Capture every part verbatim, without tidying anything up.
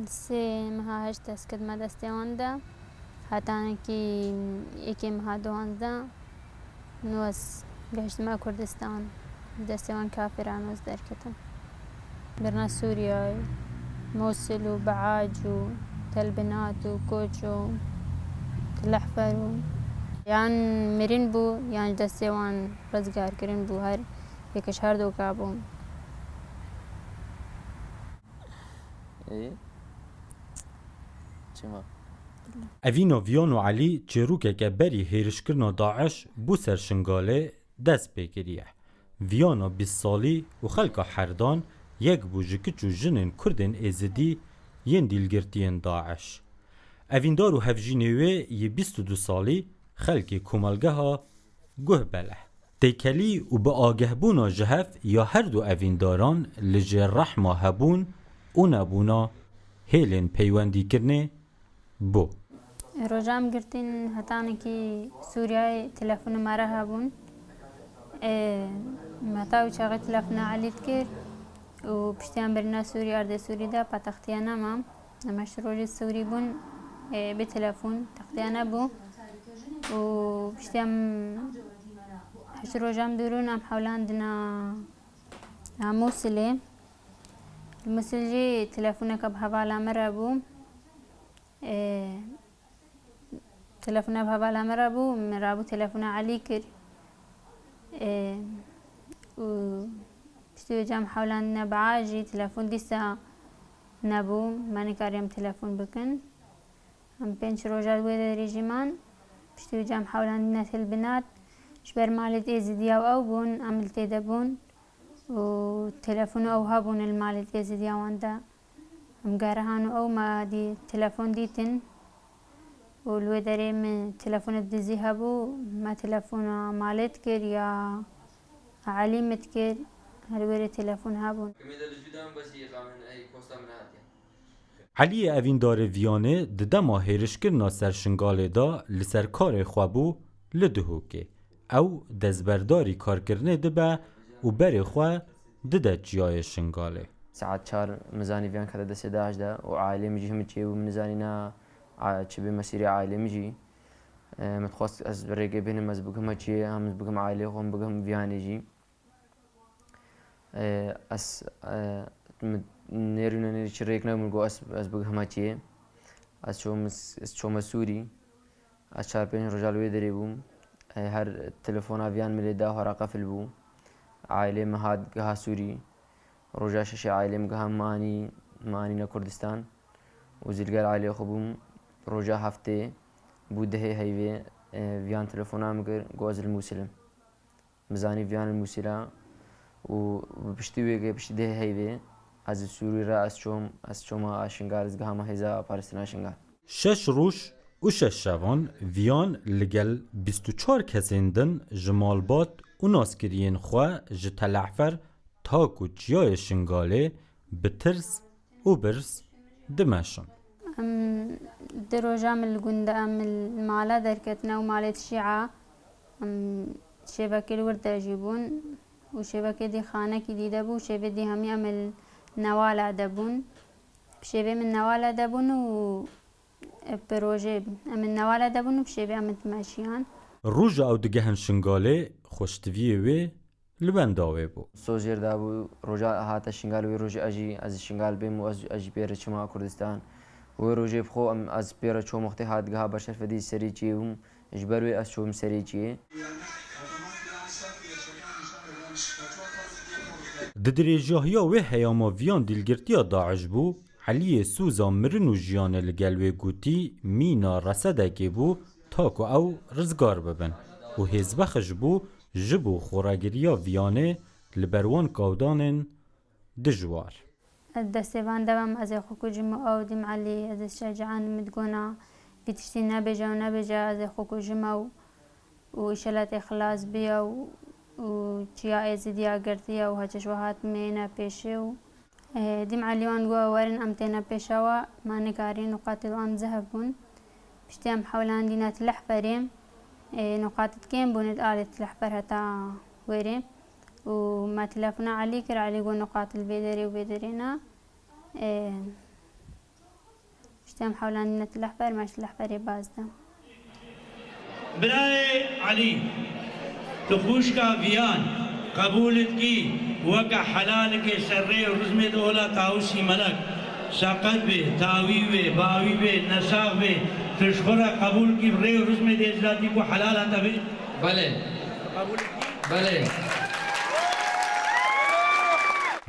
Sê meha heşt ez ketime destê wan de. Hetanekî yekê meha duwazdeh nû ez gehiştime Kurdistan. Destê wan kafir an ez derketim. Birna Sûriyayê, Mûsil û Biac û Telbinat û Koç û Tilehfer û yan mirin bû, yan ji destê wan rizgar kirin bû, her yek ji her doka bû. Ê, çima? Evîna Viyan û Elî çêrokeke berî hêrişkirina DAIŞ bo ser Şingalê dest pê kiriye. Viyana bîst salî û xelka Herdan yek bû ji kiç û jinên Kurdên Êzidî yên dîlgirtiyên DAIŞ. Evîndar û hevjînê wê yê bîst û du salî xelkê komelgeha Guhbele. Têkelî û bi agehbûna ji hev ya her du evîndaran li jêr rehma hebûn û nebûna hêlên peywendîkirinê bû. Roja em girtîn hetanekî Sûriyeyê telefonê me re hebûn. Ê, me heta wî çaxê telefona Elî dikir û piştî em birine Sûrî, erdê Sûrî de paytextiya ne mam. Em heşt rojî Sûrî bûn, ê, bi telefon textiya nebû û piştî em heşt roja em dûrûn em hewlandina, a, Mûsilê. Li Mûsil jî telefoneke bi hevala me re bû. Ê, telefona bi hevala me re bû, min rabû telefona Elî kir. Ê, û piştî wê cem hewlandine Biac jî telefon dîsa nebû, me nikarî em telefon bikin. Em pênc roja wê derê jî man. Piştî wê cem hewlandine Tilbinat. Ji ber malê Êzidiya û ew bûn, em li tê de bûn. û telefon û ew hebûn li malê Êzidiya wan de. Em gerihan û ew me dî telefon dîtin û li wê derê min telefonê dizî hebû, me telefona malê dikir ya Elî min dikir, her wê rê telefon hebûn. Eliyê evîndarê Viyanê di dema hêrişkirina ser Şingalê de li ser karê xwe bû li Duhokê. Ew destberdarî karkirinê dibe û berê xwe dide çiyayê Şingalê. Saet çar min zanî Viyan kete destê DAIŞ de û ailê min jî him çiyê bû, min nizanî na, a, çi bê mesîrê ailê min jî. E, min dixwest ez rêkê bihînim, ez bigihime çiyê, hem ez bigihim ailê xwe, hem bigihim Viyanê jî. E, ez, e, min nêrî nêrî çi rêk nebû, min got ez, ez bigihime çiyê. Ez çûm, ez çûme Sûrî. Ez çar pênc roja li wê derê bûm. E, her telefona Viyan min lê da, xwe re qefil bû. Ailê min hat giha Sûrî. Roja şeşê ailê min giha min anî, min anîne Kurdistan. Û zî li gel ailê xwe bûm. Roja heftê bû dehê heyvê, e, Viyan telefona min kir, got ez li Mûsil im. Min zanî Viyan li Mûsîl e û piştî wê, piştî dehê heyvê ez li Sûrî re ez çûm, ez çûma Şingal, ez gihama hêza parastina Şingal. Şeş roj û şeş şevan Viyan li gel bîst û çar kesên din ji malbat û naskiriyên xwe ji Telehfer ta ku çiyayê Şingalê bi tirs û birz dimeşin. Em di roja min li gund de em li mala derketine û malê şîa, em şêvekê li wir de jî bûn û şêvekê dî xanekî dî de bû, şêvê dî hemî em li newala de bûn. Bi şêvê min newala de bûn û bi rojê em li newala de bûn û bi şêvê em dimeşiyan. Roja ew digehin Şingalê, xweştiviyê wê li benda wê bû. Soz jêr dabû, roja hate Şingal, wê rojê ez jî, ez ji Şingal bêm û ez, ez jî pê re çima Kurdistan. Wê rojê bi xwe em, ez pê re çûm, wextê hat giha Beşerfedî serê çiyê bûm, ji ber wê ez çûm serê çiyê. Di dirêjahiya wê heyama Viyan dîlgirtiya DAIŞ bû, Eliyê Sûza mirin û jiyanê li gel wê gotî mîna resedekê bû, ta ku ew rizgar bibin û hêzbexş bû ji bo xoragiriya Viyanê li ber wan kawdanên dijwar. Ez destê van de bim, ez ê xwe kujim û ew dîm Elî, ez ê şecaen min digona vî tiştî nebêje û nebêje, ez ê xwe kujim ew û îşela tê xilas biya û, û çiya Êzidiya girtiye û heçiş we hat mêne pêşê û Ê, dîm Elî wan got, werin em têne pêşa we, me nikarî, nuqatê wan zehf bûn. Piştî em hewlandîne Tilehferê, ê, nuqatit kêm bûn di alê Tilehfer heta wêrê. Û me telefona Elî kir, Elî got, nuqat li vê derê û vê derê ne. Ê, Piştî em hewlandîne tu lehber, me ji lehberê baz da. Birayê Elî, tu xwişka Viyan qebûl dikî weke helalikê ser rê û rizmê di ola Tawusî Melek, seqet bê, tawî bê, bawî bê, nesax bê, tu ji xwe re qebûl dikî bi rê û rizmê dê ecdadî ku helala te bê? Belê. Belê.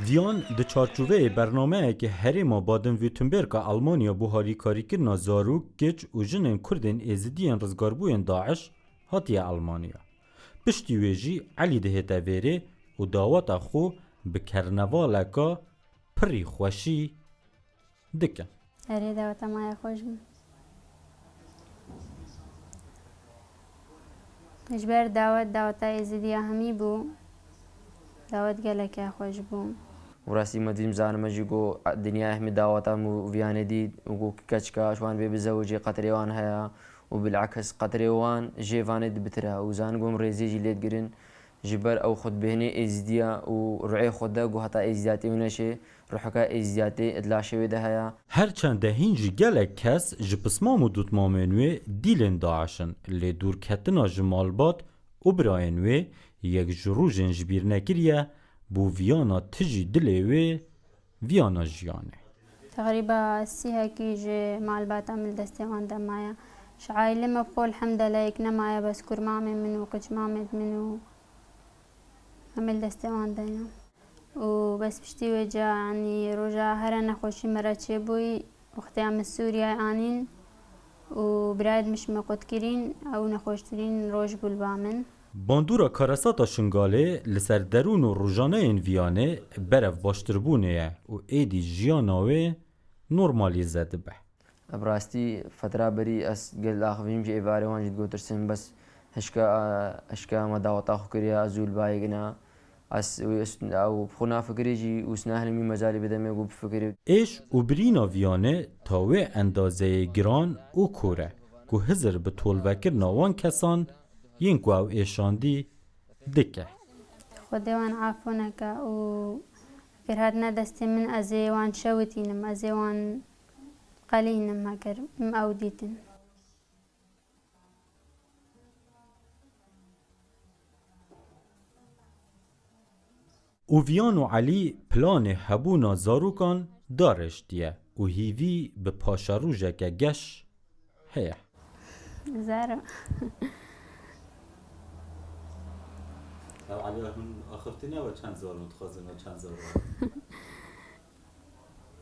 Viyan di çarçoveyê bernameyekê Herêma Baden-Württemberga Elmanya bo harîkarîkirina zarok, keç û jinên Kurdên Êzidiyên rizgarbûyên DAIŞ hatiye Elmanya. Piştî wê jî Elî dihête vêrê û daweta xwe bi kernevaleka pirî xweşî dike. Erê, daweta maya xweş bû. Ji ber dawet, daweta Êzidiya hemî bû. Dawet geleke xweş bû. Û rastî me dîm zanime jî ku dinya hemî daweta min û Viyanê dît û ku keçika ji wan bê bizewicê qetrê wan heye û bil'eks qetrê wan jê vanê dibitir e û zan ku em rêzê jî lê digirin. Ji ber ew xwe dibêhnê êzîdiya û ruhê xwe de ku heta êzîdiyatê wî neşê, ruheka êzîdiyatê di laşê wê de heye. Her çende hîn jî gelek kes ji pismam û dotmamên wê dîlên DAIŞ in, lê dûrketina ji malbat û birayên wê yek ji rojên jibîrnekirî ye, bû viyana tijî dilê wê viyana jiyanê. Teqrîba sîhekî ji malbata min li destê wan de maye. Ji aîlê me bi xwe elhemdeleh yek nemaye, bes kurmamê min û qiçmamê min û em ê li destê wan de ne. Û bes piştî wê ca, yanî roja here nexweşî me re çêbûyî, wextê em li Sûriyeyê anîn û birayê min ji me qut kirîn, ew nexweştirîn roj bû li ba min. Bandora karesata Şingalê li ser derûn û rojaneyên Viyanê berev baştirbûnê ye û êdî jiyana wê normalîze dibe. Bi rastî fetra berî ez gel axivîm ji êvarê wan jî digotirsim, bes hişka hişka me daweta xwe kiriye, ez û li bayê gina ez ew bi xwe nafikirî jî û sinahilim wî mecalî bide me ku bifikirî. Êş û birîna Viyanê ta wê endazeyê giran û kor e ku hizir bi tolvekirina wan kesan yên ku ew êşandî dike. Xwedê wan afû neke û eger hatine destê min ez ê wan şewitînim, ez ê wan qelînim heger min ew dîtin. Û Viyan û Elî planê hebûna zarokan darêştiye û hîvî bi paşerojeke geş heye. Zero. Ew Elî hûn axiftin ya we çend zarok dixwazin, we çend zarok?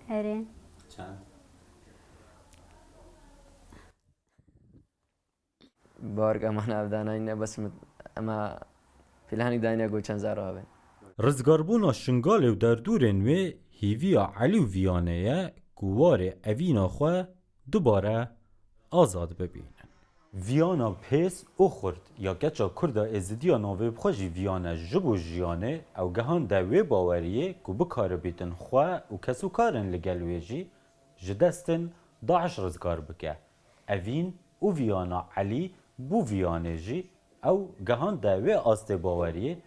Erê. Çend? Barik ema nav danayne, bes ema planî dayne ku çend zaro habe. Rizgarbûna Şingalê û derdorên wê hîviya Elî û Viyanê ye ku warê evîna xwe dubare azad bibînin. Viyana pêz û xurt ya keça Kurda Êzidiya navê bi xwe jî Viyane ji bo jiyanê ew gehande wê baweriyê ku bikaribîtin xwe û kesûkarên li gel wê jî ji destên DAIŞ rizgar bike. Evîn û Viyana Elî bû Viyanê jî ew gehande wê astê baweriyê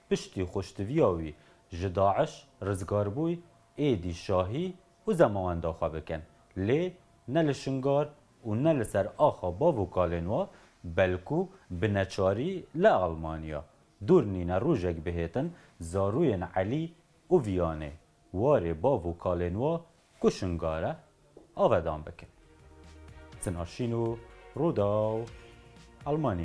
piştî xweştiviya wî ji DAIŞ rizgar bûyî êdî şahî û zemawenda xwe bikin. Lê ne li Şingal û ne li ser axa bav û kalên wa, belkû bi neçarî li Elmanya. Dûr nîne rojek bihêtin zarûyên Elî û Viyanê warê bav û kalên wa ku Şingal e, avedan bikin. Sinaşîn û Rûdaw, Elmanya.